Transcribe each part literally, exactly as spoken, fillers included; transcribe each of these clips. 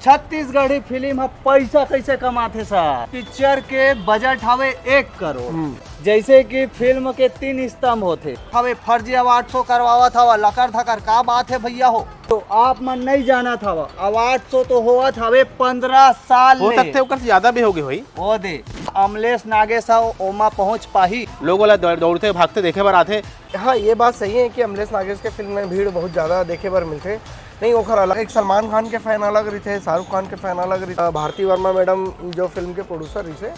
Chhattisgarhi film ह पैसा कैसे कमाथे सर? पिक्चर के बजट हवे एक करोड़। हम्म। जैसे कि फिल्म के तीन स्तंभ होथे, हवे फर्जी अवार्ड शो करवावत हवा, लकर धकर का बात है भैया हो। तो आप मन नहीं जानत हवा, अवार्ड शो तो होवत हवे पंद्रह साल हो ले। सकथे ओकर से ज्यादा भी होगे होई। वो दे, अमलेश नागेश ह ओमा पहुंच पाही। लोग ओला दौड़-, दौड़ते भागते देखे बर आथे। हाँ, ये बात सही है कि अमलेश नागेश के फिल्म में भीड़ बहुत ज्यादा देखे बर मिलथे। नहीं, ओखर अलग, एक सलमान खान के फैन अलग रहिथे, शाहरुख खान के फैन अलग रहिथे। भारती वर्मा मैडम जो फिल्म के प्रोड्यूसर रहिथे,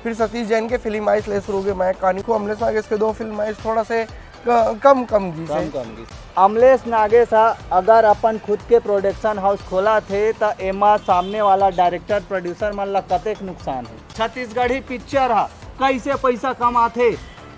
फिर सतीश जैन के फिल्म आइस ले शुरू के मैं कानी को अमलेश नागेश के दो फिल्म आइस थोड़ा से क-, कम कम जी से। कम कम जी। अमलेश नागेश ह अगर अपन खुद के प्रोडक्शन हाउस खोला थे त एमा सामने वाला डायरेक्टर प्रोड्यूसर मन ला कतेक नुकसान है? छत्तीसगढ़ी पिक्चर ह कैसे पैसा कमाथे,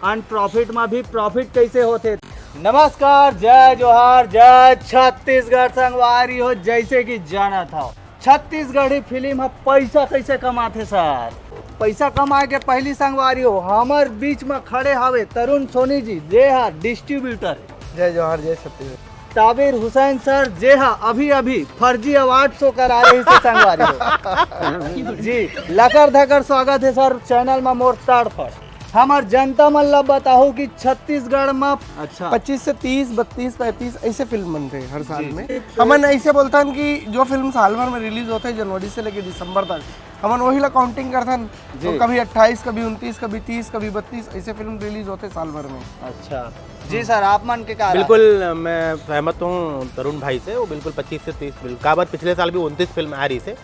अन प्रॉफिट में भी प्रॉफिट कैसे होथे? नमस्कार, जय जोहार, जय छत्तीसगढ़ संगवारी हो। जैसे कि जानत हव, छत्तीसगढ़ी फिल्म ह पैसा कैसे कमाथे सर? पैसा कमाए के पहली संगवारी हो, हमर बीच में खड़े हवे तरुण सोनी जी, जे ह डिस्ट्रीब्यूटर है। जय जोहार, जय छत्तीसगढ़। ताबिर हुसैन सर, जे ह अभी अभी फर्जी अवार्ड शो करा रही से संगवारी हो। जी, लकर धकर स्वागत है सर चैनल में मोर तड़फड़। हमर जनता मन ला बताहू कि छत्तीसगढ़ में अच्छा। पच्चीस से तीस, बत्तीस, पैंतीस ऐसे फिल्म बनथे हर साल जी, में। जी। हमन ऐसे बोलथन कि जो फिल्म साल भर में रिलीज होथे जनवरी से लेके दिसंबर तक, हमन वही ला काउंटिंग करथन। जी। तो कभी अट्ठाईस, कभी उनतीस, कभी तीस, कभी बत्तीस ऐसे फिल्म रिलीज होथे साल भर में। अच्छा जी सर, आप मन के का राय? बिल्कुल, मैं सहमत हूँ तरुण भाई से। वो बिल्कुल पच्चीस से तीस फिल्म, काबर पिछले साल भी उनतीस फिल्म आ रही थे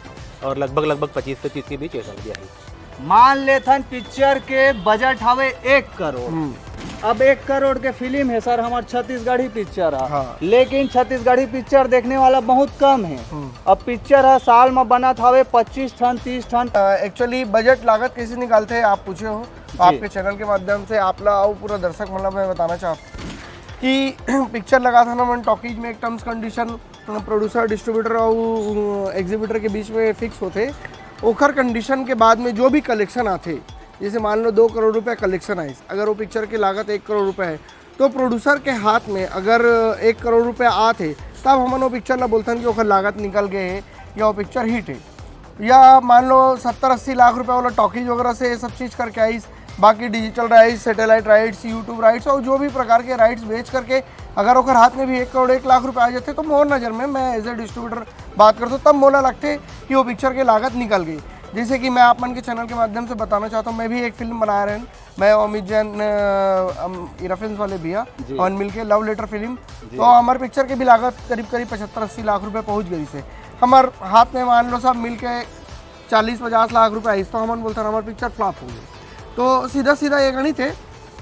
और लगभग लगभग पच्चीस से तीस के बीच ये साल भी आई। मान लेथन पिक्चर के बजट हवे एक करोड़। हम्म। अब एक करोड़ के फिल्म है सर, हमार छत्तीसगढ़ी पिक्चर है, हाँ। लेकिन छत्तीसगढ़ी पिक्चर देखने वाला बहुत कम है। हम्म। अब पिक्चर है साल में बनत हवे पच्चीस ठन, तीस ठन। एक्चुअली बजट लागत कैसे निकालते हैं आप पूछे हो, तो जी। आपके चैनल के माध्यम से आप ला और पूरा दर्शक मन ला मैं बताना चाहता हूँ कि पिक्चर लगा था ना मन टॉकीज में, एक टर्म्स कंडीशन प्रोड्यूसर, डिस्ट्रीब्यूटर और एग्जीबिटर के बीच में फिक्स होथे। ओखर कंडीशन के बाद में जो भी कलेक्शन आथे, जैसे मान लो दो करोड़ रुपया कलेक्शन आइस, अगर वो पिक्चर के लागत एक करोड़ रुपया है, तो प्रोड्यूसर के हाथ में अगर एक करोड़ रुपया आत हे, तब हमन वो पिक्चर ला बोलथन कि ओखर लागत निकल गए हे या वो पिक्चर हिट हे। या मान लो सत्तर अस्सी लाख रुपया वाला टॉकीज वगैरह से ये सब चीज़ करके आइस, बाकी digital rights, satellite rights, YouTube rights और जो भी प्रकार के राइट्स बेच करके अगर ओकर हाथ में भी एक करोड़ एक लाख रुपया आ जाते, तो मोर नज़र में, मैं एज ए डिस्ट्रीब्यूटर बात करता हूँ, तब मोला लगते कि वो पिक्चर के लागत निकल गई। जैसे कि मैं आप मन के चैनल के माध्यम से बताना चाहता हूँ, मैं भी एक फिल्म बना रहे हैं, मैं अमित जैन, अ, हम इरा फिल्म्स वाले भैया, जी। और मिलके लव लेटर फिल्म। जी। तो हमारे पिक्चर के भी लागत करीब करीब पचहत्तर अस्सी लाख रुपए पहुंच गई से। हमार हाथ में मान लो सब मिलके चालीस पचास लाख रुपए आइस, तो हमन बोलथन हमार पिक्चर फ्लॉप हो गई। तो सीधा सीधा ये गणित है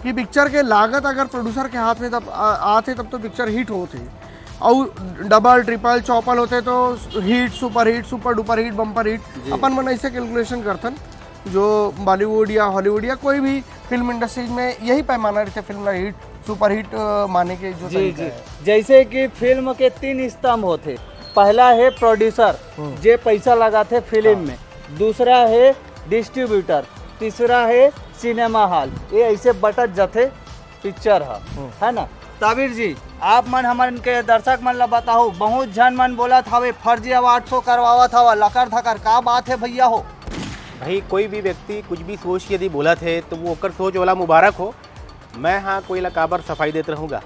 कि पिक्चर के लागत अगर प्रोड्यूसर के हाथ में तब आ, आथे, तब तो पिक्चर हिट होत है। और डबल, ट्रिपल, चौपल होते तो hit, super hit, super duper hit, bumper hit, जी। अपन मन ऐसे कैलकुलेशन करथन। जो बॉलीवुड या हॉलीवुड या कोई भी फिल्म इंडस्ट्रीज में यही पैमाना रहते, फिल्म ला हिट, सुपर हिट, अ, माने के जो जी, तरीका जी। है। जैसे कि फिल्म के तीन स्तंभ होते, पहला है प्रोड्यूसर, हम्म। जे पैसा लगाथे फिल्म हाँ। में, दूसरा है डिस्ट्रीब्यूटर, तीसरा है सिनेमा हॉल। ये ऐसे बटत जाथे पिक्चर ह, हम्म। है ना? ताबिर जी, आप मन हमन के दर्शक मन ला बताओ, बहुत झन मन बोलत हवे फर्जी अवार्ड शो करवावत हवा, लकर धकर, का बात है भैया हो? भाई, कोई भी व्यक्ति कुछ भी सोच के यदि बोलत है, तो वो ओकर सोच वाला मुबारक हो। मैं हाँ कोई ला काबर सफाई देत रहूँगा।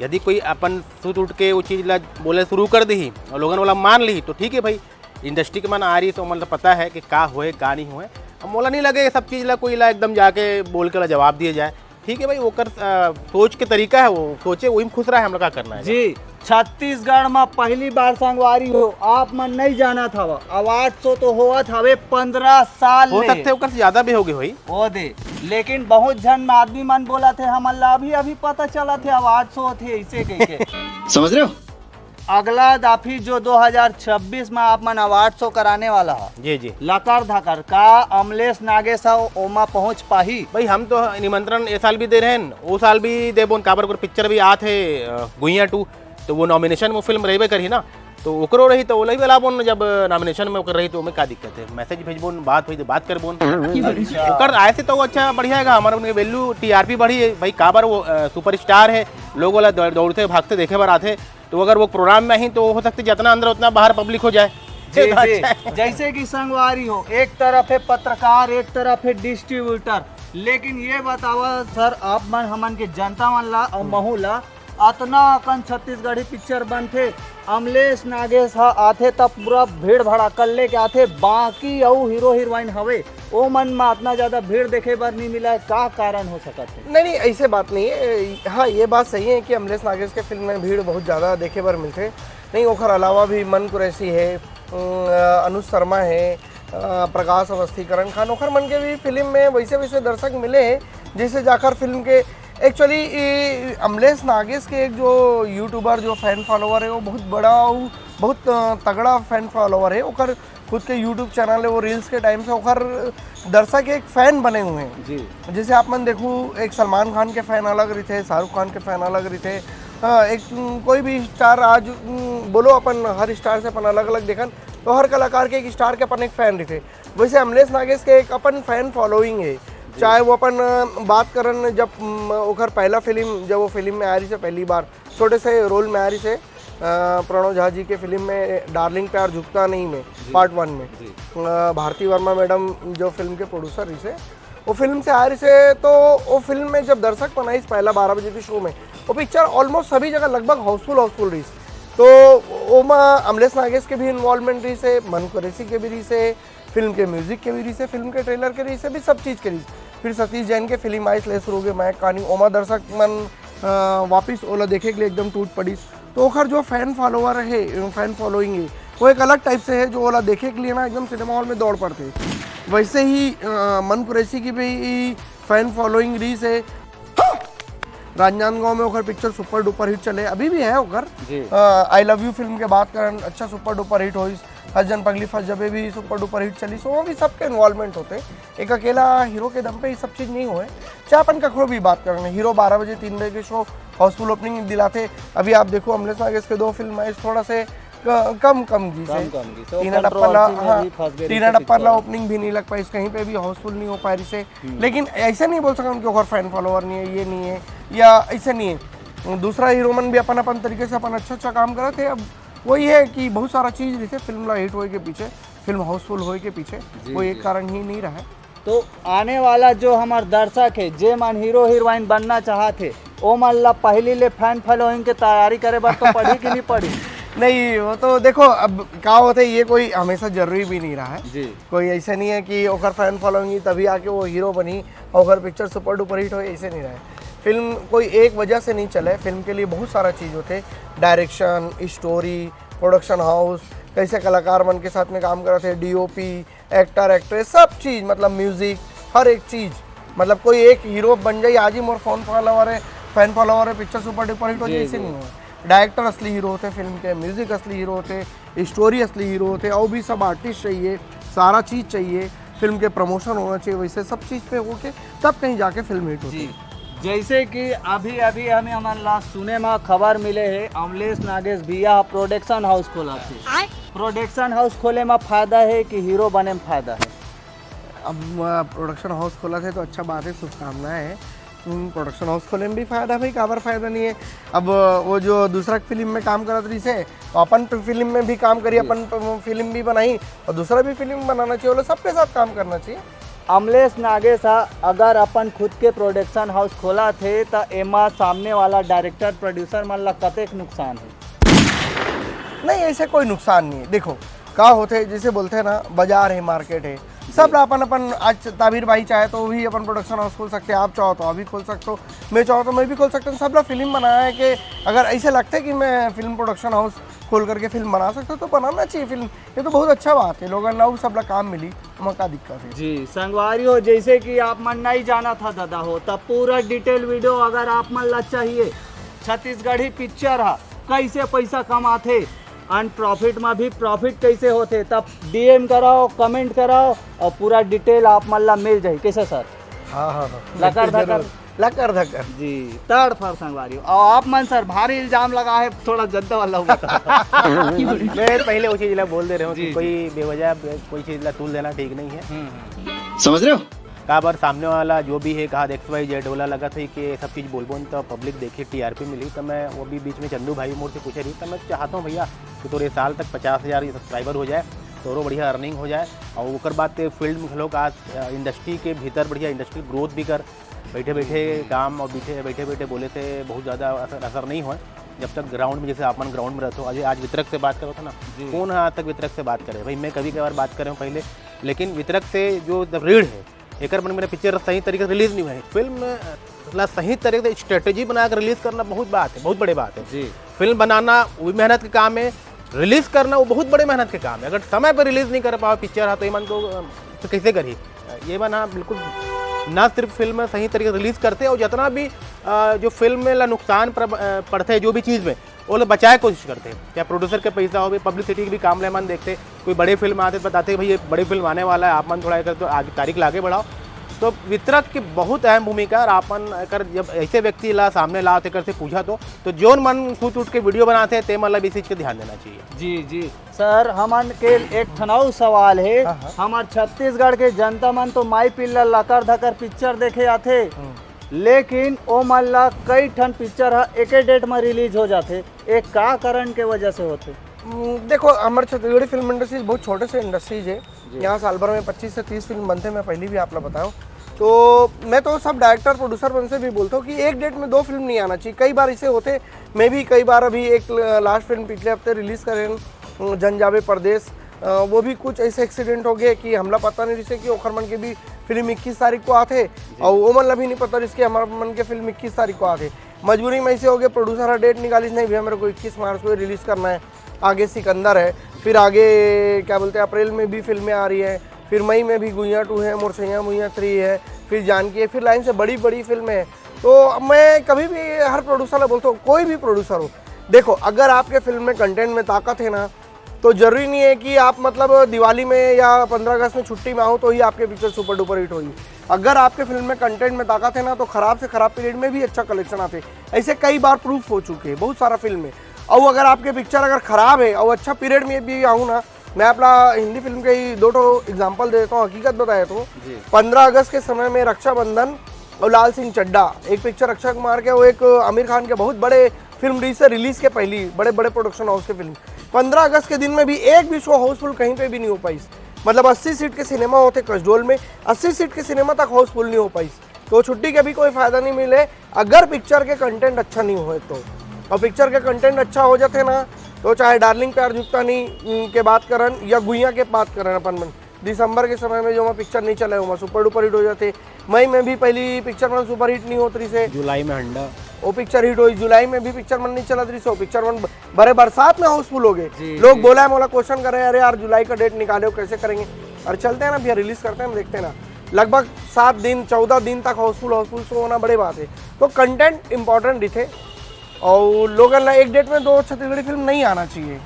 यदि कोई अपन सुत उठ के वो चीज़ ला बोले शुरू कर दी और लोगन वाला मान ली, तो ठीक है भाई, इंडस्ट्री के मन आ रही, तो मन तो पता है कि का होए, का नहीं होए। अब मोला नहीं लगे ये सब चीज़ ला कोई ला एकदम जाके बोल के ला जवाब दिए जाए। ठीक है भाई, ओकर, अ, सोच के तरीका है, वो सोचे, वही में खुश रहे, हम लोग का करना है। जी, छत्तीसगढ़ में पहली बार संगवारी हो, आप मन नहीं जानत हवा, अवार्ड शो तो होवत हवे पंद्रह साल हो ले। सकते ओकर से ज्यादा भी हो गए होई। वो दे, लेकिन बहुत झन आदमी मन बोलत हे, हमन ला अभी, अभी पता चलत हे अवार्ड शो होत हे, ऐसे कह के। समझ रहे हो? अगला दाफी जो दो हज़ार छब्बीस में आप मन अवार्ड शो कराने वाला है, जी, जी। लकर धकर, का अमलेश नागेश ह ओमा पहुंच पाही? भाई, हम तो निमंत्रण ए साल भी दे रहे हैं, ओ साल भी देबोन, काबर कर पिक्चर भी आत हे, अ, गुइया टू, तो वो नॉमिनेशन में फिल्म रहबे करही ना, तो ओकरो रही तो ओला भी बुलाबोन, जब नॉमिनेशन में ओकर रही तो ओमे का दिक्कत है, मैसेज भेजबोन, बात हुई तो बात करबोन। अच्छा। ओकर आए से तो अच्छा बढ़िया है, हमारा उनके वैल्यू टीआरपी बढ़ी है भाई, काबर वो, अ, सुपरस्टार है, लोग वाला दौड़-, दौड़ते भागते देखे बर आते, तो अगर वो प्रोग्राम में ही तो हो सकता है जितना अंदर उतना बाहर पब्लिक हो जाए। जी, तो जी। अच्छा है। जैसे कि संगवारी हो, एक तरफ है पत्रकार, एक तरफ है डिस्ट्रीब्यूटर, लेकिन ये बतावा सर, आप मन हमन के जनता मन ला और महू ला, अतना अकन छत्तीसगढ़ी पिक्चर बनथे, अमलेश नागेश ह आथे त पूरा भीड़ भड़ाका लेके आथे, बाकी अउ हीरो हीरोइन हवे, ओ मन म अतना ज्यादा भीड़ देखे बर नहीं मिला, का कारण हो सकत है? नहीं नहीं, ऐसे बात नहीं है। हाँ, ये बात सही है कि अमलेश नागेश के फिल्म में भीड़ बहुत ज़्यादा देखे बर मिलथे। नहीं, ओखर अलावा भी मन कुरैशी है, अम, अनुज शर्मा है, अ, प्रकाश अवस्थी, करण खान, ओखर मन के भी फिल्म में वैसे वैसे दर्शक मिले हैं, जैसे जाकर फिल्म के एक्चुअली अमलेश नागेश के एक जो यूट्यूबर, जो फैन फॉलोअर है, वो बहुत बड़ा, वो बहुत अ, तगड़ा फैन फॉलोअर है। ओकर खुद के यूट्यूब चैनल है, वो रील्स के टाइम से ओकर दर्शक एक फैन बने हुए हैं। जी। जैसे आप मन देखू, एक सलमान खान के फैन अलग रहिथे, शाहरुख खान के फैन अलग रहिथे। हाँ, एक उम, कोई भी स्टार आज उम, बोलो, अपन हर स्टार से अपन अलग अलग देखन, तो हर कलाकार के एक स्टार के अपन एक फैन रहिथे। वैसे अमलेश नागेश के एक अपन फैन फॉलोइंग है, चाहे वो अपन अ, बात करन, जब उम, ओकर पहला फिल्म, जब वो फिल्म में आ रही से पहली बार, छोटे से रोल में आ रही से अ, प्रणव झा जी के फिल्म में डार्लिंग प्यार झुकता नहीं में, पार्ट वन में जी। अ, भारती वर्मा मैडम जो फिल्म के प्रोड्यूसर रही से, वो फिल्म से आ रही से, तो वो फिल्म में जब दर्शक मन आइस पहला बारह बजे के शो में, वो पिक्चर ऑलमोस्ट सभी जगह लगभग हाउसफुल हाउसफुल रही। तो ओमा अमलेश नागेश के भी इन्वॉल्वमेंट रही से, मनु कुरैशी के भी रही से, फिल्म के म्यूजिक के भी रही से, फिल्म के ट्रेलर के रही से भी, सब चीज़ के रही से। फिर सतीश जैन के फिल्म आइस ले शुरू के मैं कहानी, ओमा दर्शक मन अ, वापिस ओला देखे के लिए एकदम टूट पड़िस। तो ओखर जो फैन फॉलोअर है, फैन फॉलोइंग है, वो एक अलग टाइप से है, जो ओला देखे के लिए ना एकदम सिनेमा हॉल में दौड़ पड़ते। वैसे ही अ, मनु कुरैशी की भी फैन फॉलोइंग रही से। राजनांदगांव में ओकर पिक्चर सुपर डुपर हिट चले, अभी भी है ओकर। जी। आई लव यू फिल्म के बात करन, अच्छा सुपर डुपर हिट होइस। हर जन पगली फंस जबे भी सुपर डुपर हिट चली, सो वो भी सबके इन्वॉल्वमेंट होते। एक अकेला हीरो के दम पे ये सब चीज़ नहीं होए। चाहे अपन कखरो भी बात करन, हीरो बारह बजे, तीन बजे के शो हाउसफुल ओपनिंग दिलाते। अभी आप देखो, अमलेश नागेश के दो फिल्म आए, थोड़ा से क- कम कम जी से। कम कम जी से। टीना टप्पर ला, हाँ, टीना टप्पर ला ओपनिंग भी नहीं लग पाई, कहीं पे भी हाउसफुल नहीं हो पा रही से। लेकिन ऐसे नहीं बोल सकते कि ओकर फैन फॉलोअर नहीं है, ये नहीं है या ऐसे नहीं है। दूसरा हीरो मन भी अपन अपन तरीके से अपन अच्छा अच्छा काम करत है। अब वही है कि बहुत सारा चीज़ रहिथे, फिल्म ला हिट होए के पीछे, फिल्म हाउसफुल होए के पीछे जी, कोई एक जी। कारण ही नहीं रहा है। तो आने वाला जो हमार दर्शक है, जे मन हीरो हीरोइन बनना चाहत है, ओ मन ला पहली ले फैन फॉलोइंग के तैयारी करे बर तो पड़ी कि नहीं पड़ी? नहीं, वो तो देखो, अब का होता है, ये कोई हमेशा जरूरी भी नहीं रहा है। जी। कोई ऐसा नहीं है कि ओकर फैन फॉलोइंग ही तभी आके वो हीरो बनी और ओकर पिक्चर सुपर डुपर हिट हो, ऐसे नहीं रहा है। फिल्म कोई एक वजह से नहीं चले, फिल्म के लिए बहुत सारा चीज़ होते, डायरेक्शन, स्टोरी, प्रोडक्शन हाउस, कैसे कलाकार मन के साथ में काम करते हैं, डीओपी, एक्टर एक्ट्रेस, सब चीज़, मतलब म्यूजिक, हर एक चीज़। मतलब कोई एक हीरो बन जाए, आज ही मोर फैन फॉलोअर है, फैन फॉलोअर है, पिक्चर सुपर डुपर हिट हो जी, जाए, ऐसे जी। नहीं हुआ। डायरेक्टर असली हीरो होते फिल्म के, म्यूजिक असली हीरो होते, स्टोरी असली हीरो होते, और भी सब आर्टिस्ट चाहिए, सारा चीज़ चाहिए, फिल्म के प्रमोशन होना चाहिए, वैसे सब चीज़ पे होके तब कहीं जाके फिल्म हिट होती जी। है। जैसे कि अभी अभी हमें हमन ला सुने मा खबर मिले है, अमलेश नागेश भैया प्रोडक्शन हाउस खोला थे। प्रोडक्शन हाउस खोले मा फायदा है कि हीरो बने मा फायदा है? अब प्रोडक्शन हाउस खोला थे तो अच्छा बात है, शुभकामनाएं है। प्रोडक्शन हाउस खोले में भी फायदा भाई, काबर फायदा नहीं है। अब वो जो दूसरा फिल्म में काम करत रही से, तो अपन फिल्म में भी काम करी, अपन फिल्म भी बनाई और दूसरा भी फिल्म बनाना चाहिए, वो लोग सबके साथ काम करना चाहिए। अमलेश नागेश हा अगर अपन खुद के प्रोडक्शन हाउस खोला थे, त एमा सामने वाला डायरेक्टर प्रोड्यूसर मन ला कतेक नुकसान है? नहीं, ऐसे कोई नुकसान नहीं है। देखो, का होते, जैसे बोलते हैं ना, बाजार है, मार्केट है, सब ला अपन अपन, आज ताबिर भाई चाहे तो भी अपन प्रोडक्शन हाउस खोल सकते हैं, आप चाहो तो अभी खोल सकते हो, मैं चाहो तो मैं भी खोल सकता हूँ। सब ला फिल्म बनाना है कि अगर ऐसे लगता है कि मैं फिल्म प्रोडक्शन हाउस खोल करके फिल्म बना सकता हूँ, तो बनाना चाहिए फिल्म। ये तो बहुत अच्छा बात है, लोगन ला सब ला काम मिली, ओमा का दिक्कत है? जी संगवारी हो, जैसे कि आप मन नहीं जाना था दादा हो, तब पूरा डिटेल वीडियो अगर आप मन ला चाहिए, छत्तीसगढ़ी पिक्चर हा कैसे पैसा कमाथे, अन प्रॉफिट में भी प्रॉफिट कैसे होथे, तब डीएम कराओ, कमेंट कराओ और पूरा डिटेल आप मन ला मिल जाही। कैसे सर? हाँ हाँ हाँ, लकर बिल्कुल धकर। जरूर। लकर धकर। जी, तड़ फड़ संगवारी हो। और आप मन सर भारी इल्जाम लगा है, थोड़ा जनता वाला हुआ था। मैं पहले वो चीज़ ला बोल दे रहे हूँ जी, कि जी। कोई बेवजह कोई चीज़ ला तूल देना ठीक नहीं है। हम्म, हम्म। समझ रहे हो? काबर सामने वाला जो भी है, कहा एक्स वाई जेड वाला, लगा था कि ये सब चीज़ बोलबो न तो पब्लिक देखी, टीआरपी मिली। तो मैं वो भी बीच में चंदू भाई मोर से पूछे रही, तो मैं चाहता हूँ भैया कि तोरे साल तक पचास हज़ार सब्सक्राइबर हो जाए, तोरो बढ़िया अर्निंग हो जाए, और ओकर बाद ते फील्ड में घलो का इंडस्ट्री के भीतर बढ़िया इंडस्ट्री ग्रोथ भी कर। बैठे बैठे काम और बैठे बैठे बैठे बोले से बहुत ज़्यादा असर असर नहीं होए। जब तक ग्राउंड में, जैसे आप मन ग्राउंड में रहते हो, आज आज वितरक से बात करो था ना, जी। कौन है आज तक वितरक से बात करे भाई? मैं कभी कई बार बात करे हूँ पहले, लेकिन वितरक से जो द रीढ़ है, एकर मन मेरा पिक्चर सही तरीके से रिलीज नहीं हुआ है। फिल्म ला सही तरीके से स्ट्रेटेजी बना के रिलीज करना बहुत बात है, बहुत बड़ी बात है। जी। फिल्म बनाना वो भी मेहनत के काम है, रिलीज करना वो बहुत बड़े मेहनत के काम है। अगर समय पर रिलीज नहीं कर पाओ पिक्चर, हाँ, तो ये मन तो, अ, तो कैसे करी? ये मन, हाँ, बिल्कुल ना सिर्फ फिल्म सही तरीके से रिलीज करते और जितना भी, अ, जो फिल्म में ला नुकसान पर, अ, पड़ते हैं जो भी चीज़ में, वो लोग बचाए कोशिश करते हैं। चाहे प्रोड्यूसर के पैसा हो, पब्लिसिटी के भी काम ले मन देखते, कोई बड़ी फिल्म आते तो बताते, भाई, ये बड़ी फिल्म आने वाला है, आप मन थोड़ा एकर तो आगे तारीख ला आगे बढ़ाओ। तो वितरक की बहुत अहम भूमिका है, और आपन एकर जब ऐसे व्यक्ति ला सामने ला तेकर से पूछा तो, तो जोन मन सूत उठ के वीडियो बनाते हैं, ते मन ला भी इस चीज़ का ध्यान देना चाहिए। जी जी। सर, हमन के एक ठन अउ सवाल हे। हाँ, हाँ। हमर छत्तीसगढ़ के जनता मन तो माई पिल्ला लकर धकर पिक्चर देखे आथे, हम्म। लेकिन ओ मन ला कई ठन पिक्चर ह एके डेट म रिलीज हो जाथे, एक का कारण के वजह से होथे? हम्म, देखो, हमर छत्तीसगढ़ी फिल्म इंडस्ट्रीज बहुत छोटे से इंडस्ट्रीज है। जी। यहाँ साल भर में पच्चीस से तीस फिल्म बनते हैं, मैं पहले भी आप लोग बताऊँ। तो मैं तो सब डायरेक्टर प्रोड्यूसर मन से भी बोलता हूँ कि एक डेट में दो फिल्म नहीं आना चाहिए। कई बार इसे होते, मैं भी कई बार, अभी एक लास्ट फिल्म पिछले हफ्ते रिलीज करें, अम, जन जावे परदेस, अ, वो भी कुछ ऐसे एक्सीडेंट हो गए कि हमला पता नहीं रिसे कि ओखर मन के भी फिल्म इक्कीस तारीख को आथे, और वो मन ला भी नहीं पता रिस कि हमार मन के फिल्म इक्कीस तारीख को आथे। मजबूरी में ऐसे हो गए, प्रोड्यूसर हा डेट निकालिस, नहीं भैया, मेरे को इक्कीस मार्च को रिलीज करना है। आगे सिकंदर है, फिर आगे क्या बोलते हैं, अप्रैल में भी फिल्में आ रही है, फिर मई में भी गुइया टू है, मोर सैया मुइया थ्री है, फिर जानकी है, फिर लाइन से बड़ी बड़ी फिल्में हैं। तो मैं कभी भी हर प्रोड्यूसर ला बोलता हूँ, कोई भी प्रोड्यूसर हो, देखो, अगर आपके फिल्म में कंटेंट में ताकत है ना, तो जरूरी नहीं है कि आप, मतलब, दिवाली में या पंद्रह अगस्त में छुट्टी में आओ तो ही आपके पिक्चर सुपर डुपर हिट होगी। अगर आपके फिल्म में कंटेंट में ताकत है ना, तो खराब से खराब पीरियड में भी अच्छा कलेक्शन आते। ऐसे कई बार प्रूफ हो चुके हैं बहुत सारा फिल्म में। और अगर आपके पिक्चर अगर खराब है और अच्छा पीरियड में भी आऊँ ना, मैं अपना हिंदी फिल्म के ही दो ठो एग्जांपल दे देता हूँ, हकीकत बताया तो। जी। पंद्रह अगस्त के समय में रक्षाबंधन और लाल सिंह चड्ढा, एक पिक्चर अक्षय कुमार के, वो एक आमिर खान के बहुत बड़े फिल्म रिलीज से, रिलीज के पहली बड़े बड़े प्रोडक्शन हाउस के फिल्म, पंद्रह अगस्त के दिन में भी एक भी शो हाउसफुल कहीं पे भी नहीं हो पाई। मतलब, अस्सी सीट के सिनेमा होते कसडोल में, अस्सी सीट के सिनेमा तक हाउसफुल नहीं हो पाई। तो छुट्टी के भी कोई फायदा नहीं मिले अगर पिक्चर के कंटेंट अच्छा नहीं होए तो। और पिक्चर के कंटेंट अच्छा हो जाते ना, तो चाहे डार्लिंग प्यार झुकता नहीं, उम, के बात करन या गुइया के बात करन अपन मन, दिसंबर के समय में जो वहाँ पिक्चर नहीं चले, वहाँ सुपर डुपर हिट हो जाते। मई में भी पहली पिक्चर मन सुपर हिट नहीं होत रही से, जुलाई में हंडा। वो पिक्चर हिट हुई, जुलाई में भी पिक्चर मन नहीं चलत रही से, वो पिक्चर मन ब-, बड़े बरसात में हाउसफुल हो गए। जी, लोग जी। बोला है, मोला क्वेश्चन करे, अरे यार, जुलाई का डेट निकाले हो, कैसे करेंगे? और चलते हैं ना भैया, रिलीज करते हैं ना, देखते हैं ना। लगभग सात दिन, चौदह दिन तक हाउसफुल, हाउसफुल शो होना बड़े बात है। तो कंटेंट इंपॉर्टेंट रही थे, और लोगन ला एक डेट में दो छत्तीसगढ़ी फिल्म नहीं आना चाहिए।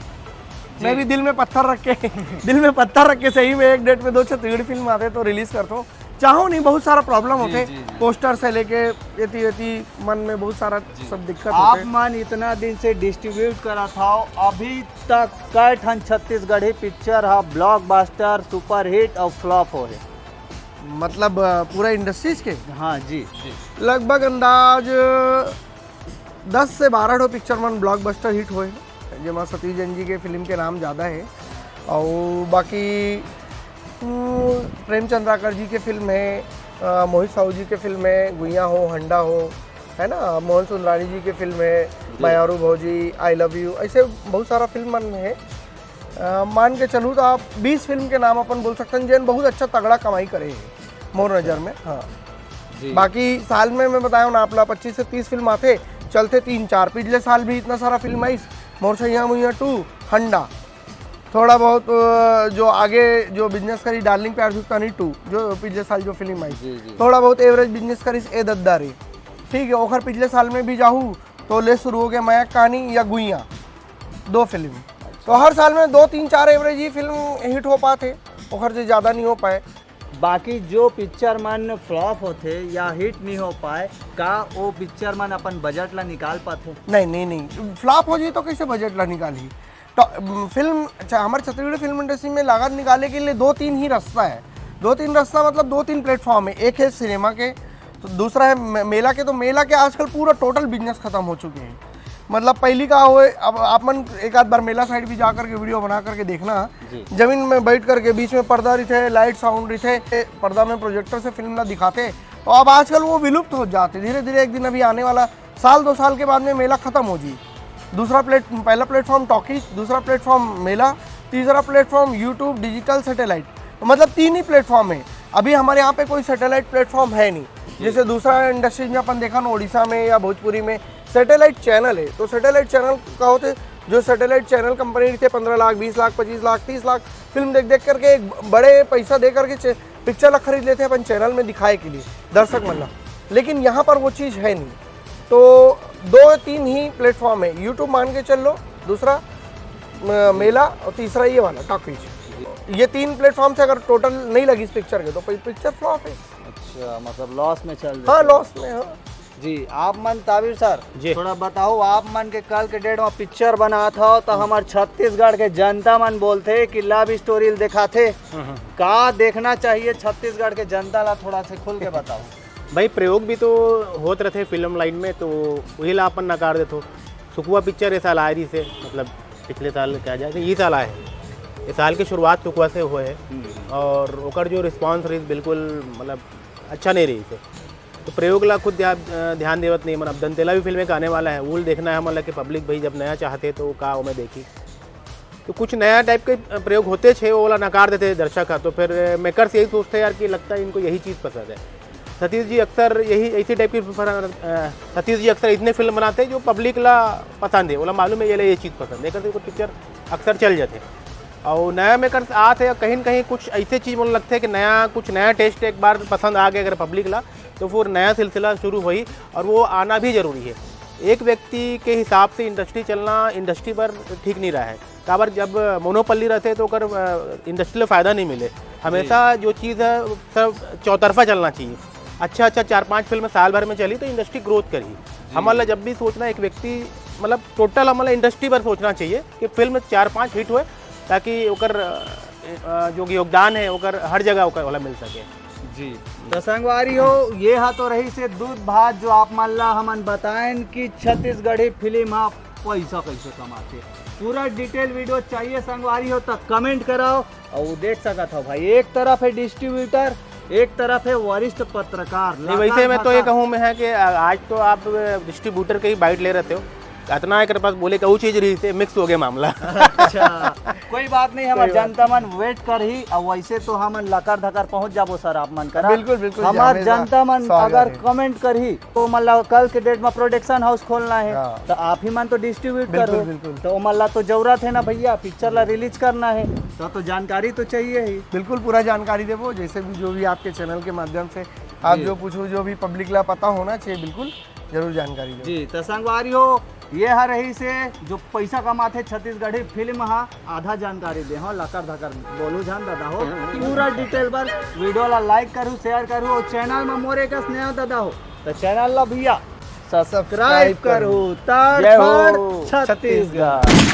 मैं भी दिल में पत्थर रख के दिल में पत्थर रख के सही में एक डेट में दो छत्तीसगढ़ी फिल्म आते तो रिलीज करता हूँ। चाहो नहीं, बहुत सारा प्रॉब्लम जी, होते, जी, जी। पोस्टर से लेके ये थी, ये थी, मन में बहुत सारा सब दिक्कत आप होते। मन इतना दिन से डिस्ट्रीब्यूट करत हव, अभी तक कई ठन छत्तीसगढ़ी पिक्चर ह ब्लॉकबस्टर, सुपरहिट और फ्लॉप हो है? मतलब, अ, पूरा इंडस्ट्रीज के हाँ जी जी। लगभग अंदाज दस से बारह ठो पिक्चर मन ब्लॉकबस्टर हिट होए, जेमा सतीश जैन जी के फिल्म के नाम ज़्यादा है। और बाकी, हम्म, प्रेम चंद्राकर जी के फिल्म है, अ, मोहित साहू जी के फिल्म है, गुइया हो, हंडा हो, है ना, मोहन सुंदरानी जी के फिल्म है, मयारू भौजी, आई लव यू, ऐसे बहुत सारा फिल्म मन है। अ, मान के चलू तो आप बीस फिल्म के नाम अपन बोल सकते हैं, जेन बहुत अच्छा तगड़ा कमाई करे है मोर नज़र में। हाँ, जी। बाकी साल में मैं बताया ना आप ला, पच्चीस से तीस फिल्म आते, चलते तीन चार। पिछले साल भी इतना सारा फिल्म आई, मोर सैया मुइया टू, हंडा, थोड़ा बहुत, अ, जो आगे जो बिजनेस करी, डार्लिंग प्यार झुकता नहीं टू, जो पिछले साल जो फिल्म आई, जी, जी। थोड़ा बहुत एवरेज बिजनेस करी, ए दद्दा रे, ठीक है। ओखर पिछले साल में भी जाहू तो ले शुरू हो गया मया कहानी या गुइया, दो फिल्म। तो हर साल में दो, तीन, चार एवरेज ही फिल्म हिट हो पाते, ओखर से ज़्यादा नहीं हो पाए। बाकी जो पिक्चर मन फ्लॉप होथे या हिट नहीं हो पाए, का वो पिक्चर मन अपन बजट ला निकाल पाथे? नहीं, नहीं, नहीं, फ्लॉप हो जाए तो कैसे बजट ला निकाली? तो, उम, फिल्म, अच्छा, हमारे छत्तीसगढ़ी फिल्म इंडस्ट्री में लागत निकाले के लिए दो तीन ही रास्ता है। दो तीन रास्ता मतलब दो तीन प्लेटफॉर्म है। एक है सिनेमा के, तो दूसरा है मे-, मेला के। तो मेला के आजकल पूरा टोटल बिजनेस खत्म हो चुके हैं। मतलब पहली का होए, अब आप मन एक आध बार मेला साइड भी जा करके वीडियो बना करके देखना। जमीन में बैठ करके बीच में पर्दा रहिथे, लाइट साउंड रहिथे, पर्दा में प्रोजेक्टर से फिल्म ला दिखाथे। तो अब आजकल वो विलुप्त हो जाथे धीरे धीरे। एक दिन अभी आने वाला साल दो साल के बाद में मेला खत्म हो जी। दूसरा प्लेट पहला प्लेटफॉर्म टॉकीज, दूसरा प्लेटफॉर्म मेला, तीसरा प्लेटफॉर्म यूट्यूब डिजिटल सैटेलाइट। तो मतलब तीन ही प्लेटफॉर्म है। अभी हमारे यहाँ पे कोई सैटेलाइट प्लेटफॉर्म है नहीं। जैसे दूसरा इंडस्ट्रीज में अपन देखा ना, उड़ीसा में या भोजपुरी में सैटेलाइट चैनल है। तो सैटेलाइट चैनल का होते, जो सैटेलाइट चैनल कंपनी रहिथे, पंद्रह लाख, बीस लाख, पच्चीस लाख, तीस लाख फिल्म देख देख करके एक बड़े पैसा दे करके पिक्चर ला खरीद लेथे अपन चैनल में दिखाए के लिए दर्शक मन ला। लेकिन यहाँ पर वो चीज़ है नहीं। तो दो तीन ही प्लेटफॉर्म है, यूट्यूब मान के चल लो, दूसरा मेला, और तीसरा ये वाला टॉकीज। ये तीन प्लेटफॉर्म से अगर टोटल नहीं लगी इस पिक्चर के, तो पिक्चर फ्लॉप है। अच्छा, मतलब लॉस में चल हाँ, लॉस में। हाँ जी। आप मन, ताबिर सर, थोड़ा बताओ, आप मन के कल के डेट में पिक्चर बनात हो तो हमार छत्तीसगढ़ के जनता मन बोलथे कि लव स्टोरी दिखाथे। का देखना चाहिए छत्तीसगढ़ के जनता ला, थोड़ा से खुल के बताओ। भाई, प्रयोग भी तो होत रहिथे फिल्म लाइन में, तो वही ला अपन नकार देथो। सुकुआ पिक्चर ये साल आए रहिसे, मतलब पिछले साल क्या जाए, ये साल आए, ये साल की शुरुआत सुकुआ से हुए है। और ओकर जो रिस्पॉन्स रही बिल्कुल मतलब अच्छा नहीं रहिसे। तो प्रयोग ला खुद ध्या-, ध्यान देवत नहीं मन। अब दंतेला भी फिल्म एक आने वाला है, वो देखना है हमन ला कि पब्लिक भाई जब नया चाहथे तो का ओमे देखी। तो कुछ नया टाइप के प्रयोग होते छे, वो वाला नकार देथे दर्शक ह। तो फिर मेकर्स यही सोचथे यार कि लगता है इनको यही चीज़ पसंद है। सतीश जी अक्सर यही ऐसी टाइप की फिल्म बना- अ, सतीश जी अक्सर इतने फिल्म बनाते हैं जो पब्लिक ला पसंद है, ओला मालूम है ये ला ये चीज़ पसंद है, करके पिक्चर अक्सर चल जाते हैं। और नया मेकर्स आथे, कहीं न कहीं कुछ ऐसे चीज़ मन लगथे कि नया, कुछ नया टेस्ट एक बार पसंद आ गया अगर पब्लिक ला, तो फिर नया सिलसिला शुरू होही और वो आना भी जरूरी है। एक व्यक्ति के हिसाब से इंडस्ट्री चलना इंडस्ट्री पर ठीक नहीं रहा है। काबर जब मोनोपल्ली रहते तो ओकर इंडस्ट्री ला फायदा नहीं मिले। हमेशा जो चीज़ है सब चौतरफा चलना चाहिए। अच्छा अच्छा चार पांच फिल्म साल भर में चली तो इंडस्ट्री ग्रोथ करी। हमन ला जब भी सोचना, एक व्यक्ति मतलब टोटल हमन ला इंडस्ट्री पर सोचना चाहिए कि फिल्म चार पांच हिट होए, ताकि ओकर अ, जो योगदान है ओकर हर जगह ओकर वाला मिल सके। जी। तो संगवारी हो, ये हा तो रहिसे दूध भात जो आप मन ला हमन बताएन कि छत्तीसगढ़ी फिल्म हा पैसा कैसे कमाथे। पूरा डिटेल वीडियो चाहिए संगवारी हो तो कमेंट कराओ। और वो देख सकत हो भाई, एक तरफ है डिस्ट्रीब्यूटर, एक तरफ है वरिष्ठ पत्रकार। नहीं, वैसे मैं तो ये कहूँ मैं है कि आज तो आप डिस्ट्रीब्यूटर के ही बाइट ले रहे हो, इतना एक पास बोले कहू चीज रहिसे, मिक्स हो गया मामला। अच्छा, कोई बात नहीं, हमारे जनता मन वेट करही। और वैसे तो हमन लकर धकर पहुंच जाबो सर आप मन करा। बिल्कुल, बिल्कुल जी, हमार हमेशा जनता मन स्वागत अगर है। कमेंट करही तो मतलब कल के डेट में प्रोडक्शन हाउस खोलना है, हाँ। तो आप ही मन तो डिस्ट्रीब्यूट बिल्कुल, करो। बिल्कुल। तो मतलब तो जरूरत है ना भैया, पिक्चर ला रिलीज करना है, तो तो जानकारी तो चाहिए ही। बिल्कुल पूरा जानकारी देबो, जैसे भी जो भी आपके चैनल के माध्यम से आप जी। जो पूछो, जो भी पब्लिक ला पता होना चाहिए, बिल्कुल जरूर जानकारी देबो। जी, तो संगवारी हो, ये हा रहिसे जो पैसा कमाथे छत्तीसगढ़ी फिल्म हा, आधा जानकारी दे हो, लकर धकर बोलू जान दादा हो। पूरा डिटेल बर वीडियो ला लाइक करू, शेयर करू और चैनल में मोरे कस नया दादा हो तो चैनल ला भैया सब्सक्राइब करू। तड़फड़ छत्तीसगढ़।